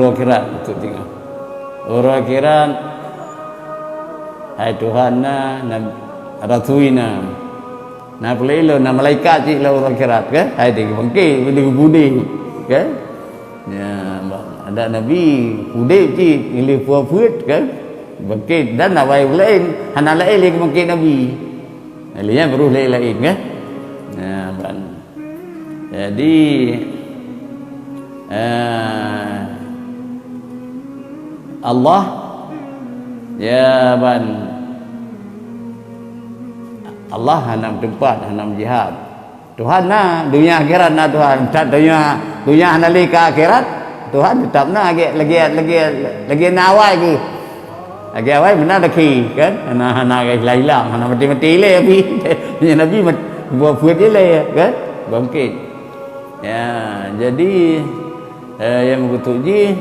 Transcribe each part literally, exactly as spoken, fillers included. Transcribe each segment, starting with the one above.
Uroe akhirat untuk tinggal. Uroe akhirat, hai Tuhan na, na rasui na. Na peuleueh lôn, na malaikat cit lam uroe akhirat, kan? Hai dia bangkit, dia geupeudeh, kan? Ya, ada nabi udeb cit, ngiléh peue peuet, kan? Bangkit dan awai laén, hana laén lé bangkit nabi. Lé nyan baru laén-laén, kan? Ya, ban. Jadi, eh, Allah, ya, ban, Allah hana meuteumpat, hana meujihat. Tuhan na, dunia akhirat na Tuhan. That dunia, dunia hana lé ka akhirat, Tuhan tetap na lagée, lagée, lagée, lagée na awai geuh. Lagée awai meunan lagée, kan? Hana, hana hilang-hilang, hana maté-maté ilée Nabi. Nabi mat-, buah peuet ilée, kan? Bangkit. Ya, jadi, eh, nyang meukeusut jih,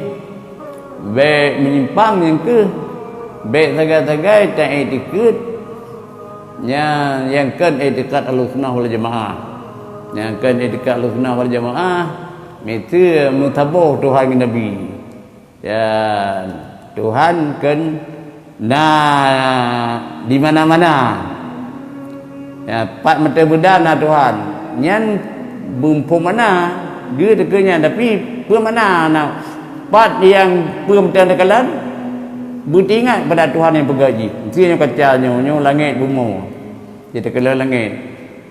bék meunyimpang nyang keuh, bék sagai-sagai ta-iktikeut nyang, nyang kon iktikeut Ahlussunnah wal Jamaah. Nyang kon iktikeut Ahlussunnah wal Jamaah, miseue meusaboh Tuhan ngon Nabi. Ya, Tuhan kon na di mana-mana. Ya, pat mantong beuda na Tuhan. Nyan beuphom mana, geuh teuka nyan, tapi peue mana na, pat nyang peue mantong teukalon, beuteuingat pada Tuhan nyang peugah jih. Miseue nyoe kaca nyoe, nyoe langét bumoe. Cit teukalon langét.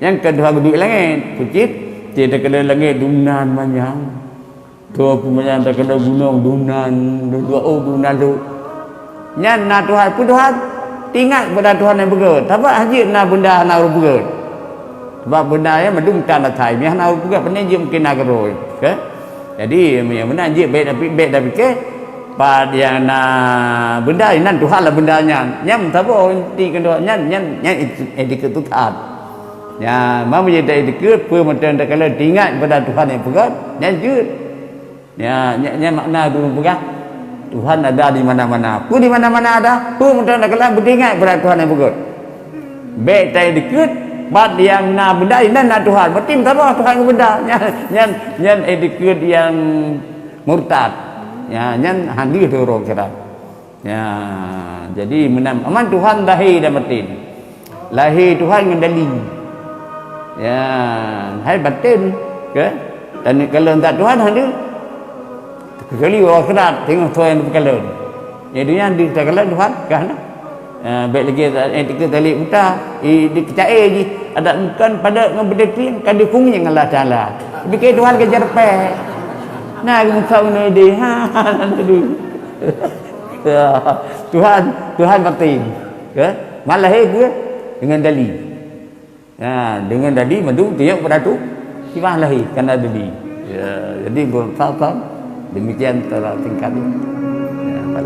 Nyang keudua geuduek langét, kucit, cit teukalon langét dumnan manyang. Toh peumanyang teukalon gunong dumnan, dua oh dumnan lhok. Nyan na Tuhan, peue Tuhan? Teuingat beuda Tuhan nyang beugét. Sabab hana jeuet na beunda hana ureuëng beugét. Sabab beunda nyan mandum tan asai, meuhana ureuëng beugét, pane jeuet mungken na keudroe, ke? Jadi, nyang meunan jeuet bék tapi bék tapike, pat nyang na beunda, inan Tuhan lah beunda nyan. Nyan saboh inti keudroe nyan, nyan, nyan itikeuet Tuhan. Nyan, ma meunyoe ta itikeuet, peue mantong takalon teuingat beuda Tuhan nyang peugah, nyan jeuet. Ya, nyan, nyan makna geupeugah, Tuhan ada di mana-mana. Peue di mana-mana ada? Peue mantong takalon beuteuingat beuda Tuhan nyang peugah. Bék ta itikeuet, pat nyang na beunda inan na Tuhan. Berarti meusaboh Tuhan ngon beunda. Nyan, nyan, nyan itikeuet nyang murtad. Ya, nyan hana lé uroe akhirat. Ya, jadi meunan, aman Tuhan lahé dan batin. Lahé Tuhan ngon dali. Ya, hai batin, ke? Dan kalau tak Tuhan hana, kecuali uroe akhirat tengok soe nyang teukalon. Ya, dunia di teukalon Tuhan, kan? Ya, bék lagée, eh, tiga tali buta, eh, di kecai jih, ada bukan pada ngon bedeting, ka dihukumi Allah Taala. Dikira Tuhan ke jerpeh. Nah, geumeusaboh ngon deh. Ha, ha, ha, ha. Ya, Tuhan, Tuhan batin. Ya, malah eh, dia dengan dali. Ya, dengan dali mandum teunyok pada tu, simah lahé kana dali. Ya, jadi bersatu demikian telah tingkat. Ya,